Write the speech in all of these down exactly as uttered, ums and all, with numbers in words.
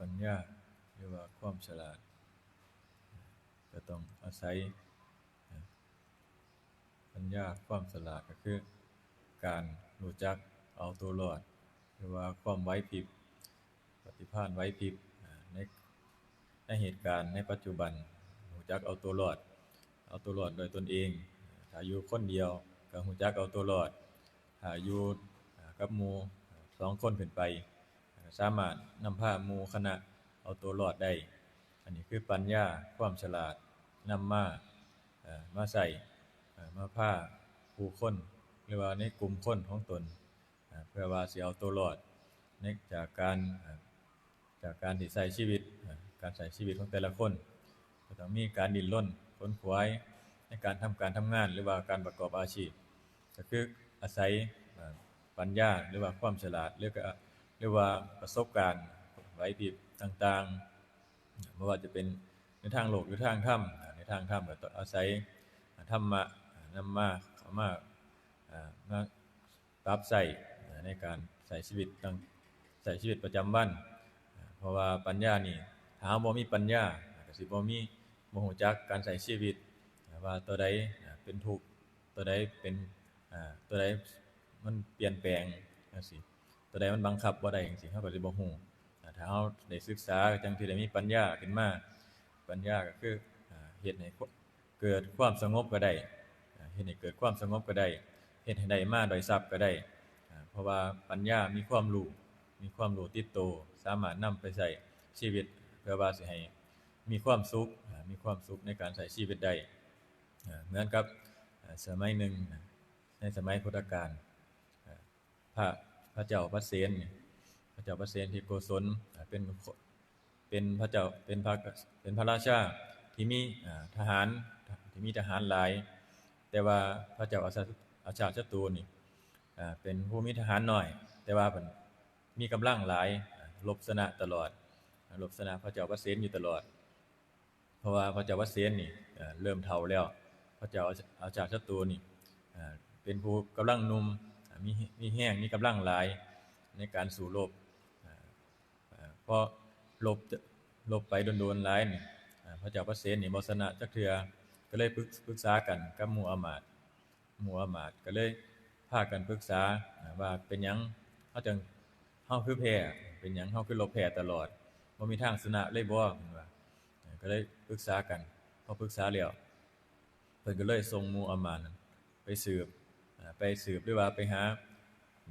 ญญาหรือว่าความฉลาด ก็ต้องอาศัยปัญญาความฉลาดก็คือการรู้จักเอาตัวรอด หรือว่าความไหวพริบปฏิภาณไหวพริบในในเหตุการณ์ในปัจจุบันรู้จักเอาตัวรอด เอาตัวรอดโดยตนเองถ้าอยู่คนเดียวก็รู้จักเอาตัวรอดถ้าอยู่กับหมู่สองคนขึ้นไป สามารถนำพาหมู่คณะเอาตัวรอดได้ อันนี้คือปัญญาความฉลาดนำมาเอ่อมาใส่เอ่อมาพาผู้คนหรือว่าในกลุ่มคนของตนเอ่อเพื่อว่าสิเอาตัวรอดในจากการเอ่อจากการที่ใช้ชีวิตเอ่อการใช้ชีวิตของแต่ละคนก็ต้องมีการดิ้นรนขนขวายในการทำการทำงานหรือว่าการประกอบอาชีพ ก็คืออาศัยเอ่อปัญญาหรือว่าความฉลาดหรือก็หรือว่าประสบการณ์ไหวพริบต่างๆบ่ว่าจะเป็นในทางโลกหรือทางธรรมในทางธรรมก็ต้องอาศัยธรรมะนำมาเข้ามาอ่ามาปรับใช้ในการใช้ชีวิตต่างใช้ชีวิตประจำวันเพราะว่าปัญญานี่ถ้าเราบ่มีปัญญาก็สิบ่มีบ่รู้จักการใช้ชีวิตว่าตัวใดเป็นทุกข์ ตัวใดเป็นอ่าตัวใดมันเปลี่ยนแปลงจังซี้ตัวใดมันบังคับบ่ได้จังซี้เราก็สิบ่รู้อ่าถ้าเราได้ศึกษาจั่งสิได้มีปัญญาขึ้นมาปัญญาก็คืออ่าเฮ็ดให้เกิดความสงบก็ได้อ่าเฮ็ดให้เกิดความสงบก็ได้เฮ็ดให้ได้มาโดยทรัพย์ก็ได้อ่าเพราะว่าปัญญามีความรู้มีความรู้ติดตัวสามารถนำไปใช้ชีวิตเพื่อว่าสิให้มีความสุขอ่ามีความสุขในการใช้ชีวิตได้ อ่าเหมือนกับอ่าสมัยหนึ่งนะในสมัยพุทธกาลอ่าพระพระเจ้าประเสนนี่พระเจ้าประเสนที่โกศลอ่าเป็นเป็นพระเจ้าเป็นพระเป็นพระราชาที่มีอ่าทหารที่มีทหารหลาย แต่ว่าพระเจ้าอาชาอาชาติศัตรูนี่อ่าเป็นผู้มีทหารน้อย แต่ว่าเพิ่นมีกำลังหลายอ่ารบชนะตลอดอ่ารบชนะพระเจ้าประเสนอยู่ตลอด เพราะว่าพระเจ้าวัดเสนนี่เอ่อเริ่มเฒ่าแล้ว พระเจ้าอาชาติศัตรูนี่เอ่อเป็นผู้กำลังหนุ่มอ่ามีมีแฮงมีกำลังหลายในการสู้รบอ่าอ่าพอรบรบไปโดนๆหลายนี่อ่าพระเจ้าวัดเสนนี่บ่ชนะจักเทื่อก็เลยปรึกปรึกษากันกับหมู่อำมาตย์ หมู่อำมาตย์ก็เลยพากันปรึกษาว่าเป็นหยังเฮาจั่งเฮาคือแพ้เป็นหยังเฮาคือลบแพ้ตลอดบ่มีทางชนะเลยบ่เพิ่นว่าก็เลยปรึกษากันพอปรึกษาแล้วเพิ่นก็เลยส่งหมู่อำมาตย์ไปสืบไปสืบหรือว่าไปหา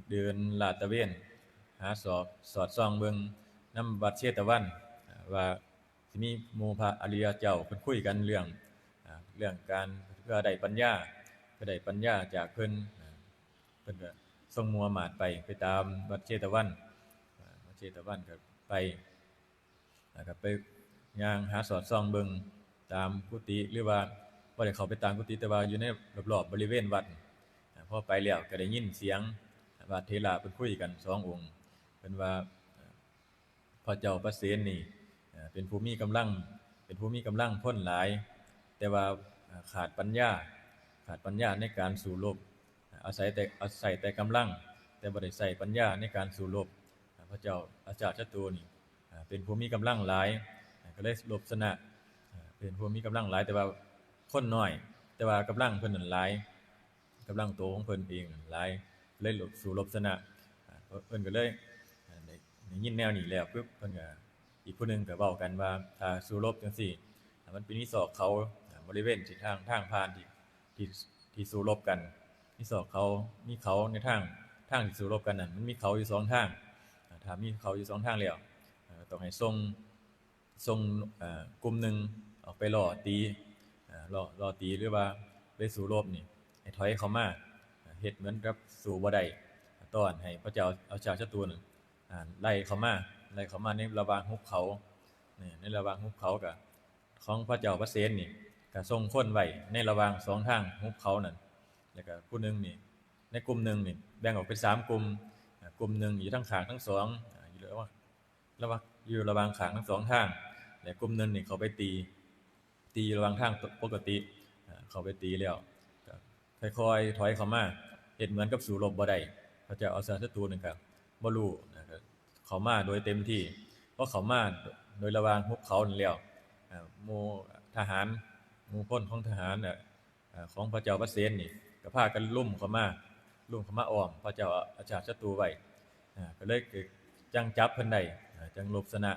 เดินลาดตระเวนหาสอบสอดส่องเบิ่งนำวัดเชตวันว่า สิมีหมู่พระอริยเจ้าเพิ่นคุยกันเรื่องอ่าเรื่องการเพื่อได้ปัญญาเพื่อได้ปัญญาจากเพิ่นอ่าเพิ่นก็ส่งหมู่อำมาตย์ไปไปตามวัดเชตวันอ่าวัดเชตวันก็ไปแล้วก็ไปย่างหาสอดส่องเบิ่งตามกุฏิหรือว่าบ่ได้เข้าไปตามกุฏิแต่ว่าอยู่ในรอบๆบริเวณวัดอ่าพอไปแล้วก็ได้ยินเสียงพระเถระเพิ่นคุยกันสององค์เพิ่นว่า พระเจ้าประเสนนี่เอ่อเป็นผู้มีกำลังเป็นผู้มีกำลังพลหลาย แต่ว่าเอ่อขาดปัญญาขาดปัญญาในการสู้รบอาศัยแต่อาศัยแต่กำลัง แต่บ่ได้ใช้ปัญญาในการสู้รบพระเจ้าอาชาติศัตรูนี่อ่าเป็นผู้มีกำลังหลายอ่าก็เลยรบชนะอ่าเป็นผู้มีกำลังหลายแต่ว่าคนน้อย แต่ว่ากำลังเพิ่นนั่นหลาย กำลังตัวของเพิ่นเองหลายเลยสู้รบชนะอ่าเพิ่นก็เลยอ่าได้ได้ยินแนวนี้แล้วปุ๊บเพิ่นก็อีกผู้หนึ่งก็เว้ากันว่าถ้าสู้รบจังซี่อ่ามันเป็นมีซอกเขาอ่าบริเวณที่ทางทางผ่านที่ที่ที่สู้รบกันมีซอกเขามีเขาในทางทางที่สู้รบกันนั่นมันมีเขาอยู่สองทางอ่าถ้ามีเขาอยู่สองทางแล้วอ่าต้องให้ส่ง ส่งเอ่อกลุ่มหนึ่งออกไปล่อตีเอ่อล่อล่อตีหรือว่าไปสู้รบนี่ให้ถอยเข้ามาเฮ็ดเหมือนกับสู้บ่ได้ต้อนให้พระเจ้าเอาชาติศัตรูนั่นอ่าไล่เข้ามาไล่เข้ามาในระหว่างหุบเขานี่ในระหว่างหุบเขากับของพระเจ้าประเสนนี่ก็ส่งคนไว้ในระหว่างสองทางหุบเขานั่นแล้วก็ผู้หนึ่งนี่ในกลุ่มหนึ่งนี่แบ่งออกเป็นสามกลุ่มอ่ากลุ่มหนึ่งอยู่ทั้งข้างทั้งสองอ่าอยู่ระหว่าง ระหว่างอยู่ระหว่างข้างทั้งสองทางและกลุ่มหนึ่งนี่เขาไปตีตีระหว่างทางปกติอ่าเขาไปตีแล้วก็ค่อยๆถอยเข้ามาเฮ็ดเหมือนกับสู้รบบ่ได้เขาจะเอาชนะศัตรูนั่นก็บ่รู้นะก็เข้ามาโดยเต็มที่ พอเข้ามาโดยระหว่างหุบเขานั่นแล้ว อ่า หมู่ทหาร หมู่พลของทหารน่ะ อ่า ของพระเจ้าปเสนนี่ ก็พากันลุ่มเข้ามา ลุ่มเข้ามาอ้อมพระเจ้าอาชาติศัตรูไว้ อ่า ก็เลยจั่งจับเพิ่นได้ อ่า จั่งลบชนะ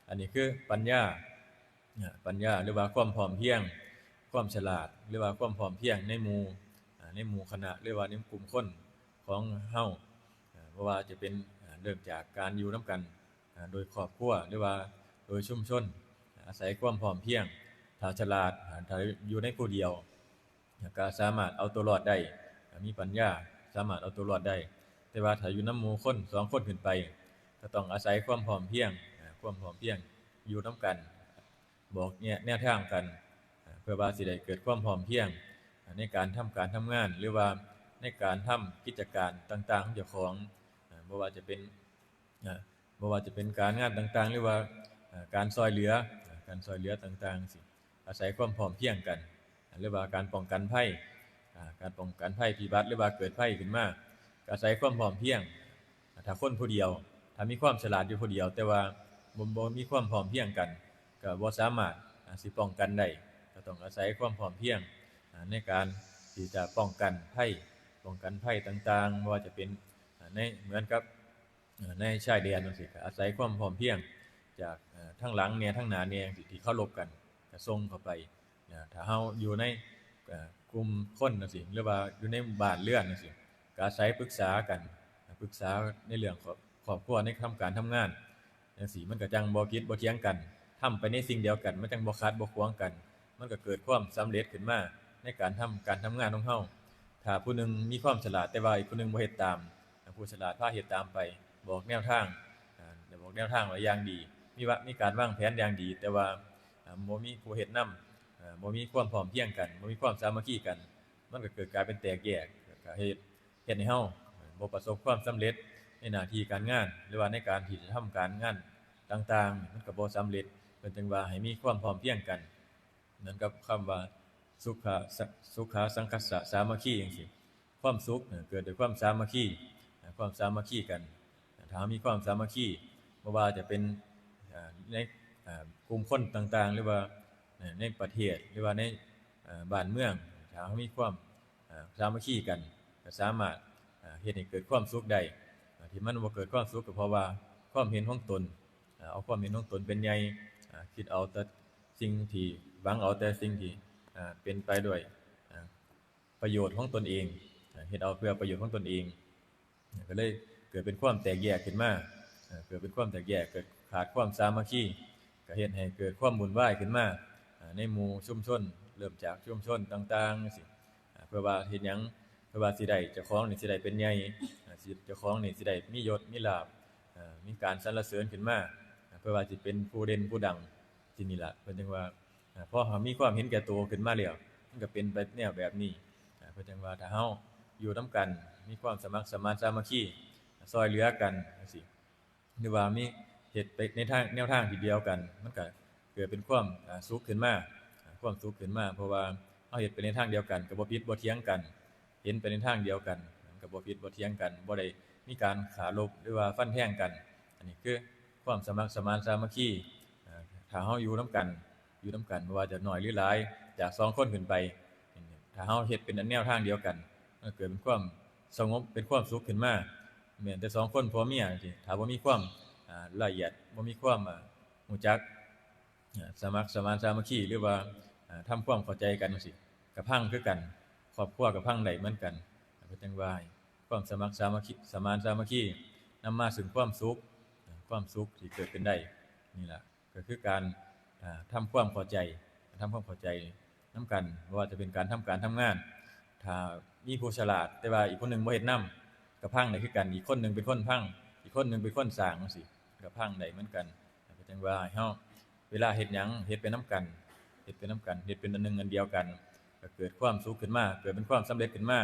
อันนี้คือปัญญา อ่า ปัญญา หรือว่าความพร้อมเพรียง ความฉลาด หรือว่าความพร้อมเพรียงในหมู่ อ่า ในหมู่คณะ หรือว่าในกลุ่มคนของเฮา อ่า บ่ว่าจะเป็น อ่า เริ่มจากการอยู่นำกัน อ่า โดยครอบครัว หรือว่าโดยชุมชน อาศัยความพร้อมเพรียง ถ้าฉลาด อ่า ถ้าอยู่ในผู้เดียว ก็สามารถเอาตัวรอดได้ อ่า มีปัญญา สามารถเอาตัวรอดได้ แต่ว่าถ้าอยู่นำหมู่คนสองคนขึ้นไป ก็ต้องอาศัยความพร้อมเพรียง อ่า ความพร้อมเพรียง อยู่นำกัน บอกแนว แนวทางกัน อ่า เพื่อว่าสิได้เกิดความพร้อมเพรียง อ่า ในการทำการทำงาน หรือว่าในการทำกิจการต่างๆของเจ้าของ อ่า บ่ว่าจะเป็น อ่า บ่ว่าจะเป็นการงานต่างๆ หรือว่า อ่า การซอยเหลือ อ่า การซอยเหลือต่างๆ สิ อาศัยความพร้อมเพรียงกัน อ่า หรือว่าการป้องกันภัย อ่า การป้องกันภัยพิบัติ หรือว่าเกิดภัยขึ้นมา ก็อาศัยความพร้อมเพรียง อ่า ถ้าคนผู้เดียว ถ้ามีความฉลาดอยู่ผู้เดียว แต่ว่าบ่ บ่มีความพร้อมเพรียงกัน ก็บ่สามารถ อ่า สิป้องกันได้ ก็ต้องอาศัยความพร้อมเพรียง อ่า ในการที่จะป้องกันภัย ป้องกันภัยต่างๆ บ่ว่าจะเป็น อ่า ใน เหมือนกับ อ่า ในชายแดนจั่งซี้ ก็อาศัยความพร้อมเพรียงจาก อ่า ทางหลังแหน่ ทางหน้าแหน่จั่งซี้ ที่เขารบกัน ก็ส่งเข้าไป อ่า ถ้าเฮาอยู่ใน อ่า กลุ่มคนจั่งซี้ หรือว่าอยู่ในบ้านเรือนจั่งซี้ ก็อาศัยปรึกษากัน ปรึกษาในเรื่องครอบ ครอบครัว ในทำการทำงานจั่งซี้ มันก็จั่งบ่ผิดบ่เถียงกัน ทำไปในสิ่งเดียวกัน มันจั่งบ่ขัดบ่ขวางกัน มันก็เกิดความสำเร็จขึ้นมาในการทำการทำงานของเฮา ถ้าผู้หนึ่งมีความฉลาด แต่ว่าอีกผู้หนึ่งบ่เฮ็ดตาม ผู้ฉลาดพาเฮ็ดตามไป บอกแนวทาง อ่า บอกแนวทางไว้อย่างดี มีว่า มีการวางแผนอย่างดี แต่ว่า อ่า บ่มีผู้เฮ็ดนำ อ่า บ่มีความพร้อมเพรียงกัน บ่มีความสามัคคีกัน มันก็เกิดกลายเป็นแตกแยก ก็เฮ็ด เฮ็ดให้เฮาบ่ประสบความสำเร็จในหน้าที่การงาน หรือว่าในการที่จะทำการงานต่างๆ มันก็บ่สำเร็จ เพิ่นจึงว่าให้มีความพร้อมเพรียงกัน เหมือนกับคำว่า สุขะ สุขาสังคัสสะสามัคคีจั่งซี้ ความสุขเกิดด้วยความสามัคคี ความสามัคคีกัน ถ้ามีความสามัคคี บ่ว่าจะเป็น อ่า ใน อ่า กลุ่มคนต่างๆ หรือว่า อ่า ในประเทศ หรือว่าใน อ่า บ้านเมือง ถ้ามีความ อ่า สามัคคีกัน ก็สามารถ อ่า เฮ็ดให้เกิดความสุขได้ อ่า ที่มันบ่เกิดความสุขก็เพราะว่าความเห็นของตน อ่า เอาความเห็นของตนเป็นใหญ่ อ่า คิดเอาแต่สิ่งที่ หวังเอาแต่สิ่งที่ อ่า เป็นไปด้วย อ่า ประโยชน์ของตนเอง อ่า เฮ็ดเอาเพื่อประโยชน์ของตนเอง ก็เลยเกิดเป็นความแตกแยกขึ้นมา อ่า เกิดเป็นความแตกแยก เกิดขาดความสามัคคี ก็เฮ็ดให้เกิดความวุ่นวายขึ้นมา อ่า ในหมู่ชุมชน เริ่มจากชุมชนต่างๆ จั่งซี้ อ่า เพื่อว่าเฮ็ดหยัง เพื่อว่าสิได้เจ้าของนี่สิได้เป็นใหญ่ อ่า สิ เจ้าของนี่สิได้มียศมีลาภ อ่า มีการสรรเสริญขึ้นมา อ่า เพื่อว่าสิเป็นผู้เด่นผู้ดัง ที่นี่ล่ะ เพิ่นจึงว่า อ่า พอเฮามีความเห็นแก่ตัวขึ้นมาแล้ว มันก็เป็นไปแนวแบบนี้ อ่า เพิ่นจึงว่าถ้าเฮาอยู่นำกัน มีความสมัครสมานสามัคคี ซอยเหลือกันจั่งซี้ หรือว่ามีเฮ็ดไปในทาง แนวทางที่เดียวกัน มันก็เกิดเป็นความ อ่า สุขขึ้นมา อ่า ความสุขขึ้นมา เพราะว่าเฮาเฮ็ดไปในทางเดียวกัน ก็บ่ผิดบ่เถียงกัน เห็นไปในทางเดียวกัน มันก็บ่ผิดบ่เถียงกัน บ่ได้มีการฆ่ารบ หรือว่าฟันแทงกัน อันนี้คือความสมัครสมานสามัคคี อ่า ถ้าเฮาอยู่นำกัน อยู่นำกัน บ่ว่าจะน้อยหรือหลาย จากสองคนขึ้นไป ถ้าเฮาเฮ็ดเป็นแนวทางเดียวกัน มันเกิดเป็นความสงบ เป็นความสุขขึ้นมา แม้แต่สองคนผัวเมียจั่งซี้ ถ้าบ่มีความ อ่า ละเอียด บ่มีความ อ่า รู้จัก อ่า สมัครสมานสามัคคี หรือว่า อ่า ทำความเข้าใจกันจั่งซี้ ก็พังคือกัน ครอบครัวก็พังได้เหมือนกัน ก็จั่งว่าให้ความสมัครสามัคคี สมานสามัคคี นำมาซึ่งความสุข อ่า ความสุขที่เกิดขึ้นได้ นี่ล่ะ ก็คือการ อ่า ทำความเข้าใจ ทำความเข้าใจนำกัน บ่ว่าจะเป็นการทำการทำงาน ถ้ามีผู้ฉลาด แต่ว่าอีกคนหนึ่งบ่เฮ็ดนำ ก็พังได้คือกัน อีกคนหนึ่งเป็นคนพัง อีกคนหนึ่งเป็นคนสร้างจั่งซี้ ก็พังได้เหมือนกัน ก็จั่งว่าให้เฮา เวลาเฮ็ดหยัง เฮ็ดไปนำกัน เฮ็ดไปนำกัน เฮ็ดเป็นอันหนึ่งอันเดียวกัน ก็เกิดความสุขขึ้นมา เกิดเป็นความสำเร็จขึ้นมา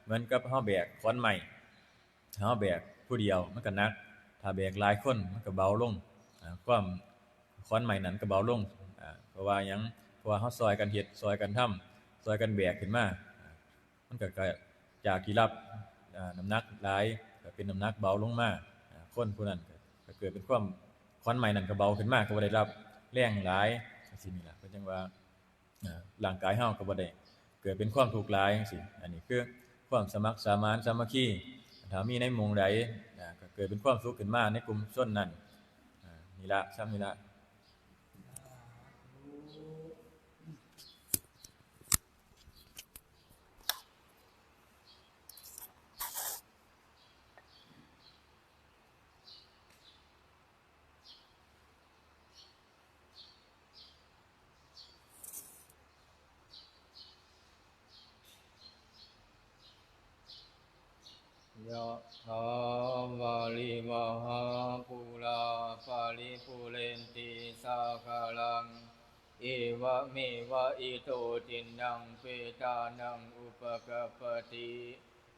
เหมือนกับเฮาแบกขอนไม้ ถ้าเฮาแบกผู้เดียวมันก็หนัก ถ้าแบกหลายคนมันก็เบาลง อ่า ความ ขอนไม้นั้นก็เบาลง อ่า เพราะว่าหยัง เพราะว่าเฮาซอยกันเฮ็ด ซอยกันทำ ซอยกันแบกขึ้นมา อ่า มันก็ ก็จากที่รับ อ่า น้ำหนักหลาย ก็เป็นน้ำหนักเบาลงมา อ่า คนผู้นั้นก็ ก็เกิดเป็นความ ขอนไม้นั่นก็เบาขึ้นมา ก็บ่ได้รับแรงหลายจังซี้นี่ล่ะ ก็จั่งว่า อ่า ร่างกายเฮาก็บ่ได้เกิดเป็นความทุกข์หลายจังซี้ อันนี้คือความสมัครสมานสามัคคี ถ้ามีในหมู่ใด อ่า ก็เกิดเป็นความสุขขึ้นมาในกลุ่มชนนั้น อ่า นี่ละ ส่ำนี้ละ ยะถาวาริวะหาปูราปาริปูเรนติสาคารัง เอวะเมวะอิโตทินนังเปตานังอุปกัปปติ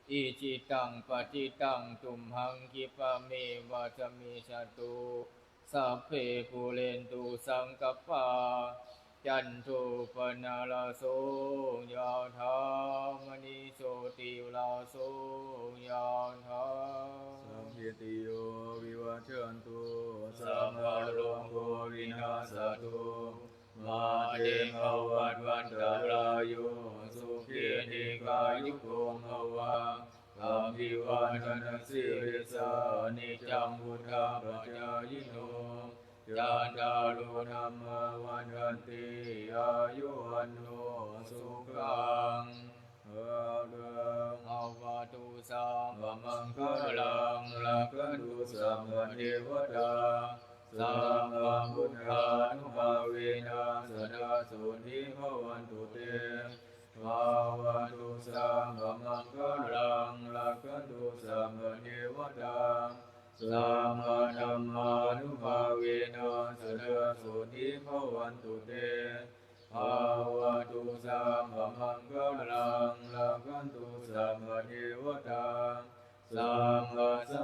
อิจิตังปัจิตังตุมหังคิปะเมวะสะมิชฌตุ สัพเพปูเรนตุสังกัปปา จันโทปนรโสยะถามณิโชติราโสยะถา สัพพิติโยวิวัชชันตุ สัพพะโรโควินัสสะตุ มาเตภวัตวันตะราโย สุขีทีคายุโกภวะ อะภิวาทะนะสีลิสสะ นิจจังวุฑฒาปะจายิโน จัตตาโรธัมมาวัฑฒันติ อายุวัณโณสุขังพะลัง ภะวะตุสัพพะมังคะลัง รักขันตุสัพพะเทวะตา สัพพะพุทธานุภาเวนะ สะดาโสติภะวันตุเต ภะวะตุสัพพะมังคะลัง รักขันตุสัพพะเทวะตา สัพพะธัมมานุภาเวนะ สะดาโสติภะวันตุเต ภะวะตุสัพพะมังคะลัง รักขันตุสัพพะเทวะตา สัพพะสั